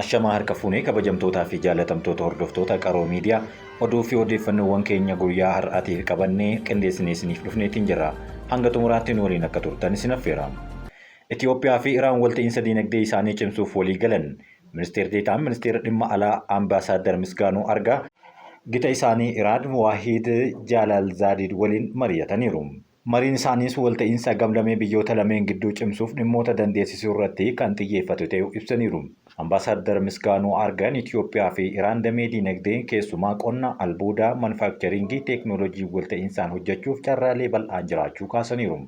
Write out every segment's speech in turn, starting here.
Ashamaa harka fuunee kabajamtootaa fi jaalatamtoota hordoftoota Qaroo Miidiyaa oduu fi odeeffannoowwan keenya guyyaa har'aatiif qabannee qindeessinee isiniif dhufneetiin jirra. Hanga xumuraatti nu waliin akka turtan isin affeera. Itiyoophiyaa fi Iraan walta'iinsa diinagdee isaanii cimsuuf walii galan. Ministeer Deetaan Ministeera Dhimma Alaa Ambaasaaddar Misgaanuu Argaa gita isaanii Iraan Waahiid Jaalaalzaadiid waliin mari'ataniiru. Mariin isaaniis walta'iinsa gamlamee biyyoota lameen gidduu cimsuuf dhimmoota dandeessisuu irratti kan xiyyeeffate ta'uu ibsaniiru. Ambaasaaddar Misgaanuu Argaan Itiyoophiyaa fi Iraan damee diinagdee keessumaa qonna, albuudaa, manufaakchariingii, teeknooloojii walta'iinsaan hojjechuuf carraalee bal'aan jiraachuu kaasaniiru.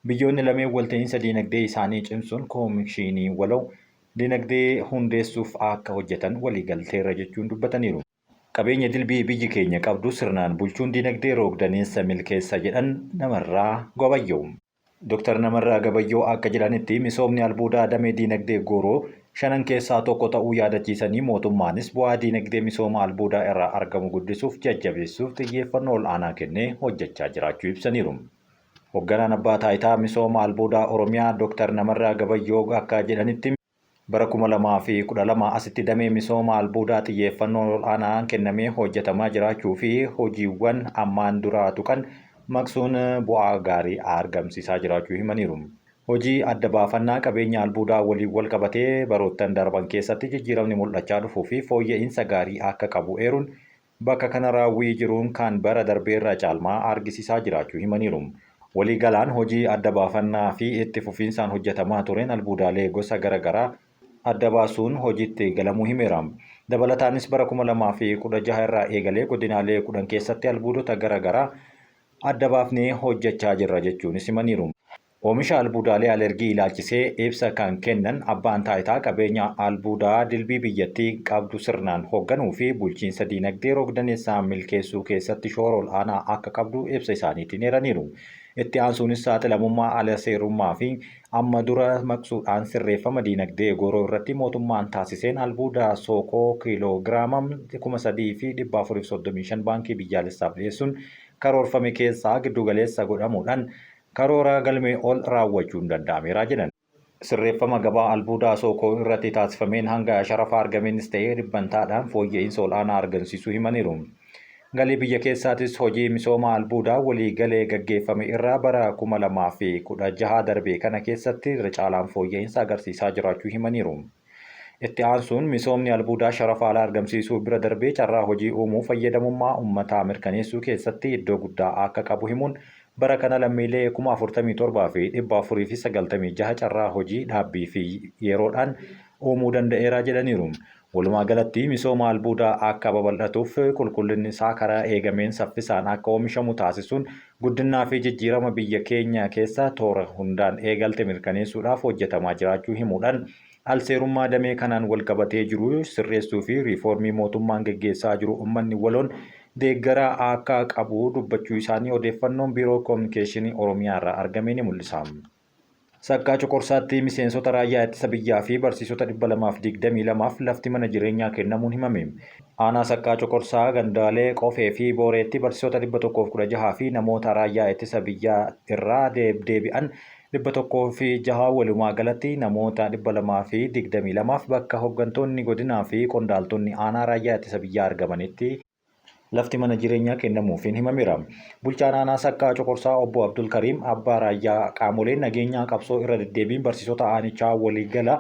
Biyyoonni lameen walta'iinsa diinagdee isaanii cimsuun koomishinii waloo dinagdee hundeessuuf akka hojjetan waliigalteerra jechuun dubbataniiru. Qabeenya dilbii biyyi keenya qabdu sirnaan bulchuun dinagdee roog-daneessa milkeessa jedhan Namarraa Gabayyoo. Dr. Namarraa Gabayyoo akka jedhanitti misoomni albuudaa damee dinagdee gooroo shanan keessaa tokko ta'uu yaadachiisanii mootummaanis bu'aa dinagdee misooma albuudaa irraa argamu guddisuuf jajjabeessuuf xiyyeeffannoo ol'aanaa kennee hojjechaa jiraachuu ibsaniiru. Hogganaan Abbaa Taayitaa Misooma Albuudaa Oromiyaa Dr. Namarraa Gabayyoo akka jedhanitti bara 2012 asitti damee misooma albuudaa xiyyeeffannoo ol'aanaan kennamee hojjetamaa jiraachuu fi hojiiwwan ammaan duraa tuqan maqsuun bu'aa gaarii argamsiisaa jiraachuu himaniiru. Hojii adda baafannaa qabeenya albuudaa waliin wal qabatee baroottan darban keessatti jijjiiramni mul'achaa dhufuu fi fooyya'insa gaarii akka qabu eeruun bakka kana raawwii jiruun kan bara darbeerra caalmaa argisiisaa jiraachuu himaniiru. Waliigalaan hojii adda baafannaa fi itti fufiinsaan hojjetamaa tureen albuudaalee gosa gara garaa adda baasuun hojiitti galamuu himeera. Dabalataanis bara 2016 irraa eegalee godinaalee 10 keessatti albuudota gara garaa adda baafnee hojjechaa jirra jechuunis himaniiru. Oomisha albuudaalee alergii ilaalchisee ibsa kan kennan Abbaan Taayitaa qabeenya albuudaa dilbii biyyattii qabdu sirnaan hogganuu fi bulchiinsa diinagdee rogdaneessaa milkeessuu keessatti shoora ol'aanaa akka qabdu ibsa isaaniitiin eeraniiru. Itti aansuunis saaxilamummaa alaseerummaa fi amma dura maqsuudhaan sirreeffama diinagdee gooroo irratti mootummaan taasiseen albuuda sookoo kiiloogiraama 3,435 baankii biyyaalessaaf dhiyeessuun karoorfame keessaa giddugaleessa godhamuudhaan karoora galmee ol raawwachuun danda'ameera jedhan. Sirreeffama gabaa albuudaa sookoo irratti taasifameen hanga sharafa argameenis ta'ee dhibbantaadhaan fooyya'iinsa ol'aanaa argamsiisuu himaniiru. Galii biyya keessaatis hojii misooma albuudaa waliigalee gaggeeffame irraa bara 2016 darbe kana keessatti irra caalaan fooyya'iinsa agarsiisaa jiraachuu himaniiru. Itti aansuun misoomni albuudaa sharafa alaa argamsiisuu bira darbee carraa hojii uumuu fayyadamummaa uummataa mirkaneessuu keessatti iddoo guddaa akka qabu himuun bara kana lammiilee 47,496 carraa hojii dhaabbii fi yeroodhaan uumuu danda'eera jedhaniiru. Walumaa galatti misooma albuudaa akka babal'atuuf qulqullinni isaa karaa eegameen saffisaan akka oomishamu taasisuun guddinnaa fi jijjiirama biyya keenya keessa toora hundaan eegalte mirkaneessuudhaaf hojjetamaa jiraachuu himuudhaan alseerummaa damee kanaan walqabatee jiru sirreessuu fi riifoormii mootummaan geggeessaa jiru ummanni waloon deeggaraa akka qabu dubbachuu isaanii odeeffannoon Biiroo Kominikeeshinii Oromiyaa irraa argame ni mul'isa. Saqqaa Coqorsaatti miseensota raayyaa ittisa biyyaa fi barsiisota 222f lafti mana jireenyaa kennamuun himame. Aanaa Saqqaa Coqorsaa gandaalee Qofee fi Booreetti barsiisota 116 fi namoota raayyaa ittisa biyyaa irraa deebi'an 106 walumaa galatti namoota 222f bakka hoggantoonni godinaa fi qondaaltonni aanaa raayyaa ittisa biyyaa argamanitti lafti mana jireenyaa kennamuufiin himameera. Bulchaan aanaa Saqqaa Coqorsaa Obbo Abdul Kariim Abbaa Raayyaa qaamoleen nageenyaa qabsoo irra deddeebiin barsiisota aanichaa waliigala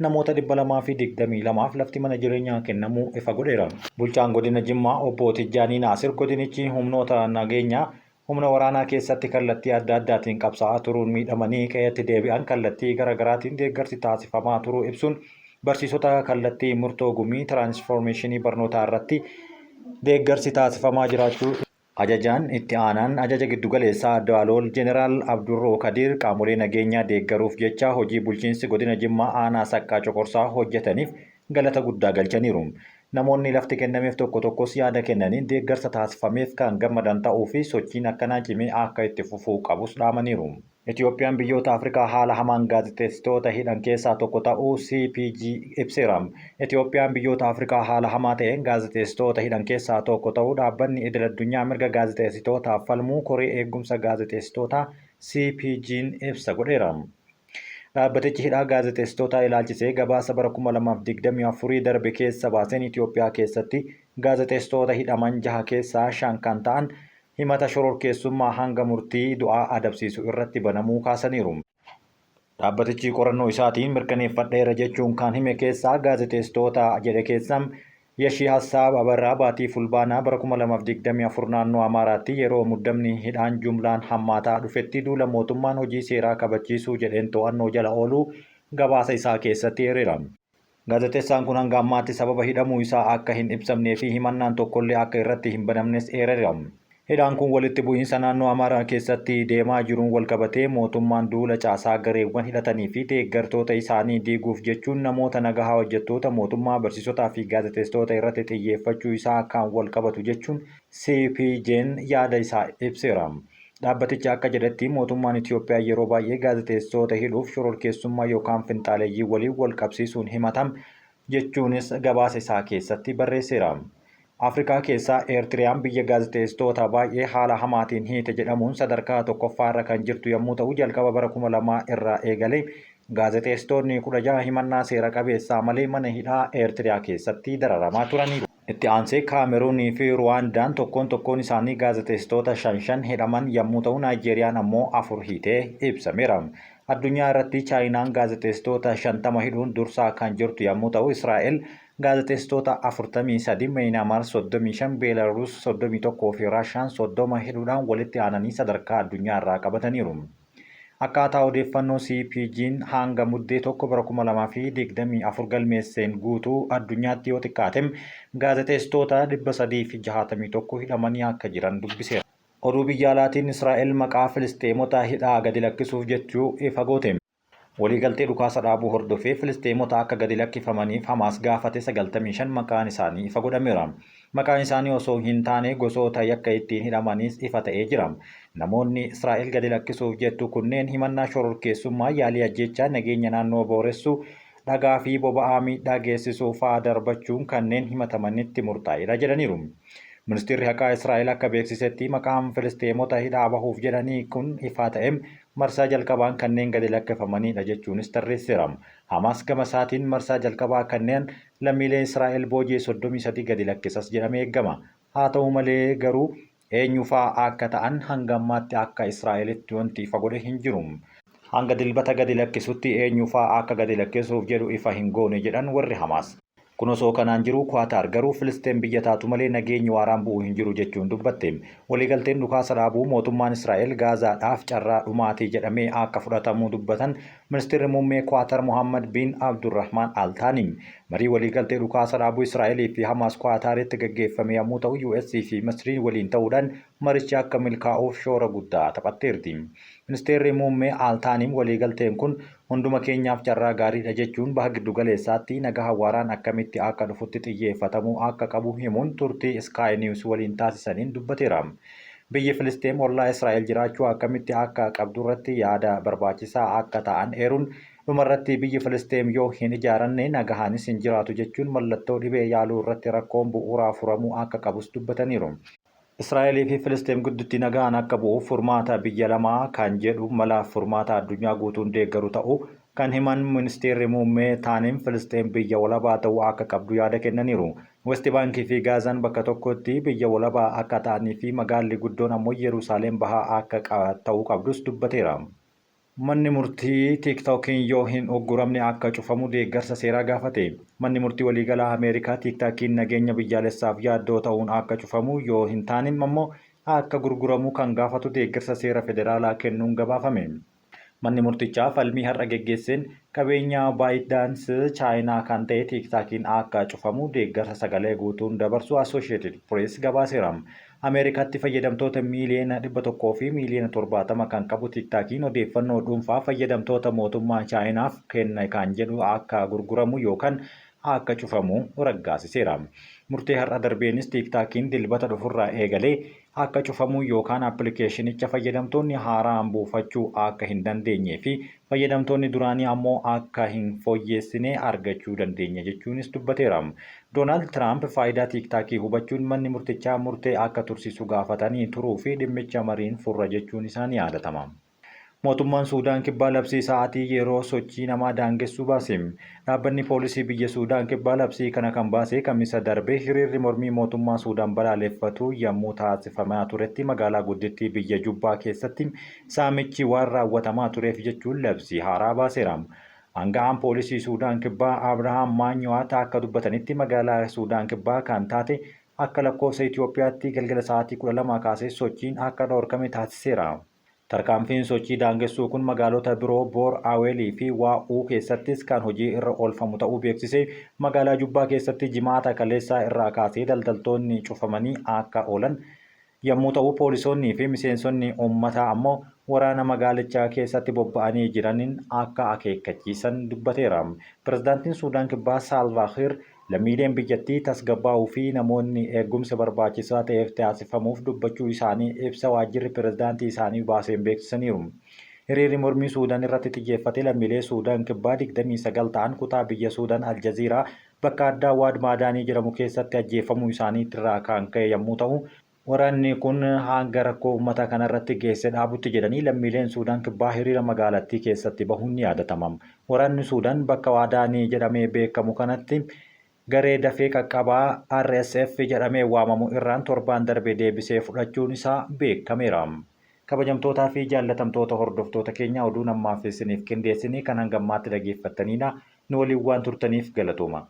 namoota 222f lafti mana jireenyaa kennamuu ifa godheera. Bulchaan godina Jimmaa Obbo Tijjaanii Naasir godinichi humnoota nageenyaa humna waraanaa keessatti kallattii adda addaatiin qabsaa'aa turuun miidhamanii qe'eetti deebi'an kallattii gara garaatiin deeggarsi taasifamaa turuu ibsuun barsiisota kallattii murtoo gumii tiraansfoormeeshinii barnootaa irratti deeggarsi taasifamaa jiraachuu Ajajaan itti aanaan ajaja giddugaleessaa Daalool Jeneraal Abdurroo Kadiir qaamolee nageenyaa deeggaruuf jecha hojii bulchiinsi godina Jimmaa aanaa Saqqaa Coqorsaa hojjetaniif galata guddaa galchaniiru. Namoonni lafti kennameef tokko tokkos yaada kennaniin deeggarsa taasifameef kan gammadan ta'uu fi sochiin akkanaa cimee akka itti fufuu qabus dhaamaniiru. Itiyoophiyaan biyyoota Afrikaa haala hamaan gaazexeessitoota hidhan keessaa tokko ta'uu CPJ ibseera. Itiyoophiyaan biyyoota Afrikaa haala hamaa ta'een gaazexeessitoota hidhan keessaa tokko ta'uu dhaabbanni idil-addunyaa mirga gaazexeessitootaaf falmuu Koree Eegumsa Gaazexeessitootaa CPJ'n ibsa godheera. Dhaabbatichi hidhaa gaazexeessitootaa ilaalchisee gabaasa bara 2024 darbe keessa baaseen Itoophiyaa keessatti gaazexeessitoota hidhaman jaha keessaa shan kan ta'an himata shororkeessummaa hanga murtii du'aa adabsiisu irratti banamuu kaasaniiru. Dhaabbatichi qorannoo isaatiin mirkaneeffadheera jechuun kan hime keessaa gaazexeessitoota jedhe keessaa Yashii Hassaab Abarraa baatii Fulbaanaa bara 2024 naannoo Amaaraatti yeroo muddamni hidhaan jumlaan hammaataa dhufetti duula mootummaan hojii seeraa kabachiisuu jedheen to'annoo jala ooluu gabaasa isaa keessatti eereera. Gaazexeessaan kun hanga ammaatti sababa hidhamuu isaa akka hin ibsamnee fi himannaan tokkollee akka irratti hin banamnes eereera. Hidhaan kun walitti bu'iinsa naannoo Amaaraa keessatti deemaa jiruun walqabatee mootummaan duula caasaa gareewwan hidhatanii fi deeggartoota isaanii diiguuf jechuun namoota nagahaa hojjettoota mootummaa, barsiisotaa fi gaazexeessitoota irratti xiyyeeffachuu isaa kan walqabatu jechuun CPJn yaada isaa ibseera. Dhaabbatichi akka jedhetti mootummaan Itoophiyaa yeroo baay'ee gaazexeessitoota hidhuuf shororkeessummaa yookaan finxaaleeyyii waliin wal qabsiisuun himatam jechuunis gabaasa isaa keessatti barreesseera. Afrikaa keessaa Eertiriyaan biyya gaazexeessitoota baay'ee haala hamaatiin hiite jedhamuun sadarkaa tokkoffaarra kan jirtu yommuu ta'u, jalqaba bara 2000 irraa eegalee gaazexeessitoonni 16 himannaa seera qabeessaa malee mana hidhaa Eertiriyaa keessatti dararamaa turaniiru. Itti aansee Kaameruunii fi Ruwaandaan tokkoon tokkoon isaanii gaazexeessitoota shan shan hidhaman yommuu ta'u, Naayijeeriyaan ammoo afur hiitee ibsameera. Addunyaa irratti Chaayinaan gaazexeessitoota 50 hidhuun dursaa kan jirtu yommuu ta'u, Israa'el gaazexeessitoota 43, Meyinaamaar 35, Beelaruus 31 fi Raashaan 30 hidhuudhaan walitti aananii sadarkaa addunyaa irraa qabataniiru. Akkaataa odeeffannoo CPG'n hanga Muddee 1 bara 2024 galmeesseen guutuu addunyaatti yoo xiqqaate gaazexeessitoota 361 hidhamanii akka jiran dubbiseera. Oduu biyya alaatiin Israa'el maqaa Filisxeemota hidhaa gadi lakkisuuf jechuu ifa goote. Waliigaltee dhukaasa dhaabuu hordofee Filisxeemota akka gadi lakkifamaniif Hamaas gaafate 95 maqaan isaanii ifa godhameera. Maqaan isaanii osoo hin taane gosoota yakka ittiin hidhamaniis ifa ta'ee jira. Namoonni Israa'el gadi lakkisuuf jettu kunneen himannaa shororkeessummaa, yaalii ajjeechaa, nageenya naannoo booressuu, dhagaa fi boba'aa miidhaa geessisuu fa'aa darbachuun kanneen himatamanitti murtaa'edha jedhaniiru. Ministeerri Haqaa Israa'el akka beeksisetti maqaan Filisxeemota hidhaa bahuuf jedhanii kun ifaa ta'e marsaa jalqabaan kanneen gadi lakkifamaniidha jechuunis tarreesseera. Hamaas gama isaatiin marsaa jalqabaa kanneen lammiilee Israa'el booji'e 33 gadi lakkisas jedhamee eegama. Haa ta'u malee garuu eenyufaa akka ta'an hanga ammaatti akka Israa'elitti wanti ifa godhe hin jiru. Hanga Dilbata gadi lakkisutti eenyufaa akka gadi lakkisuuf jedhu ifa hin goone jedhan warri Hamaas. Kun osoo kanaan jiruu Kuwaataar garuu Filisxeem biyya taatu malee nageenyi waaraan bu'u hin jiru jechuun dubbatte. Waliigalteen dhukaasa dhaabuu mootummaan Israa'el Gaazaadhaaf carraa dhumaati jedhamee akka fudhatamu dubbatan Ministirri Muummee Kuwaatar Mohaammad Biin Abdurrahmaan Al Taani. Marii waliigaltee dhukaasa dhaabuu Israa'elii fi Hamaas Kuwaataaritti gaggeeffame yommuu ta'u US fi Masriin waliin ta'uudhaan marichi akka milkaa'uuf shoora guddaa taphatteerti. Ministeerri Muummee Al Taaniin waliigalteen kun hunduma keenyaaf carraa gaariidha jechuun Baha Giddugaleessaatti nagaha waaraan akkamitti akka dhufutti xiyyeeffatamuu akka qabu himuun turtii Sky News waliin taasisaniin dubbateera. Biyyi Filisxeem ollaa Israa'el jiraachuu akkamitti akka qabdurratti yaada barbaachisaa akka ta'an eeruun dhumarratti biyyi Filisxeem yoo hin ijaaranne nagahaanis hin jiraatu jechuun mallattoo dhibee yaaluu irratti rakkoon bu'uuraa furamuu akka qabus dubbataniiru. Israa'elii fi Filisxeem gidduutti nagaan akka bu'uuf furmaata biyya lamaa kan jedhu mala furmaata addunyaa guutuun deeggaru ta'uu kan himan Ministeerri Muummee Taanim Filisxeem biyya walabaa ta'uu akka qabdu yaada kennaniiru. Westi Baankii fi Gaazaan bakka tokkotti biyya walabaa akka ta'anii fi magaalli guddoon ammoo Yerusaalem Bahaa akka ta'uu qabdus dubbateera. Manni murtii TikTok'n yoo hin ugguramne akka cufamu deeggarsa seeraa gaafate. Manni Murtii Waliigalaa Ameerikaa TikTok'n nageenya biyyaalessaaf yaaddoo ta'uun akka cufamu yoo hin taane ammoo akka gurguramu kan gaafatu deeggarsa seera federaalaa kennuun gabaafame. Manni murtichaa falmii har'a geggeesseen qabeenya ByteDance Chaayinaa kan ta'e TikTok'n akka cufamu deeggarsa sagalee guutuun dabarsuu Associated Press gabaaseera. Ameerikaatti fayyadamtoota miiliyoona 100 fi miiliyoona 70 kan qabu TikTok'n odeeffannoo dhuunfaa fayyadamtoota mootummaa Chaayinaaf kenna kan jedhu akka gurguramu yookaan akka cufamu raggaasiseera. Murtee har'a darbeenis TikTok'n Dilbata dhufurraa eegalee akka cufamu yookaan appilikeeshinicha fayyadamtoonni haaraan buufachuu akka hin dandeenyee fi fayyadamtoonni duraanii ammoo akka hin fooyyeessine argachuu dandeenya jechuunis dubbateera. Doonaald Tiraamp faayidaa TikTok hubachuun manni murtichaa murtee akka tursiisu gaafatanii turuu fi dhimmicha mariin furra jechuun isaa ni yaadatama. Mootummaan Suudaan Kibbaa labsii sa'aatii yeroo sochii namaa daangessuu baase. Dhaabbanni poolisii biyya Suudaan Kibbaa labsii kana kan baase Kamisa darbe hiriirri mormii mootummaa Suudaan balaaleffatu yommuu taasifamaa turetti magaalaa guddittii biyya Jubbaa keessatti saamichi waan raawwatamaa tureef jechuun labsii haaraa baaseera. Aanga'aan poolisii Suudaan Kibbaa Abrahaam Maanyuwaat akka dubbatanitti magaalaa Suudaan Kibbaa kan taate akka lakkoofsa Itoophiyaatti galgala sa'aatii 12 kaasee sochiin akka dhorkame taasiseera. Tarkaanfiin sochii daangessuu kun magaalota biroo Boor, Aweelii fi Waa'uu keessattis kan hojii irra oolfamu ta'uu beeksise. Magaalaa Jubbaa keessatti Jimaata kaleessaa irraa kaasee daldaltoonni cufamanii akka oolan yammuu ta'u, poolisoonnii fi miseensonni uummataa ammoo waraana magaalicha keessatti bobba'anii jiraniin akka akeekkachiisan dubbateera. Pirezidaantiin Suudaan Kibbaa Saalvaa Kiir Lammiileen biyyattii tasgabbaa'uu fi namoonni eegumsa barbaachisaa ta'eef taasifamuuf dubbachuu isaanii ibsa waajjirri pirezidaantii isaanii baaseen beeksisaniiru. Hiriirri mormii Suudan irratti xiyyeeffate lammiilee Suudan Kibbaa 29 ta'an kutaa biyya Suudan Aljaziiraa bakka addaa Waad Maadaanii jedhamu keessatti ajjeefamuu isaaniitirraa kan ka'e yommuu ta'u, Waraanni kun hanga rakkoo uummata kanarratti geesse dhaabutti jedhanii lammiileen Suudaan Kibbaa hiriira magaalattii keessatti bahuun ni yaadatama. Waraanni Suudaan bakka Waadaanii jedhamee beekamu kanatti garee dafee qaqqabaa RSF jedhamee waamamu irraan torbaan darbe deebisee fudhachuun isaa beekameera. Kabajamtootaa fi jaallatamtoota hordoftoota keenya oduun ammaaf isiniif qindeessine kan hanga ammaatti dhageeffattaniidha. Nu waliin waan turtaniif galatooma.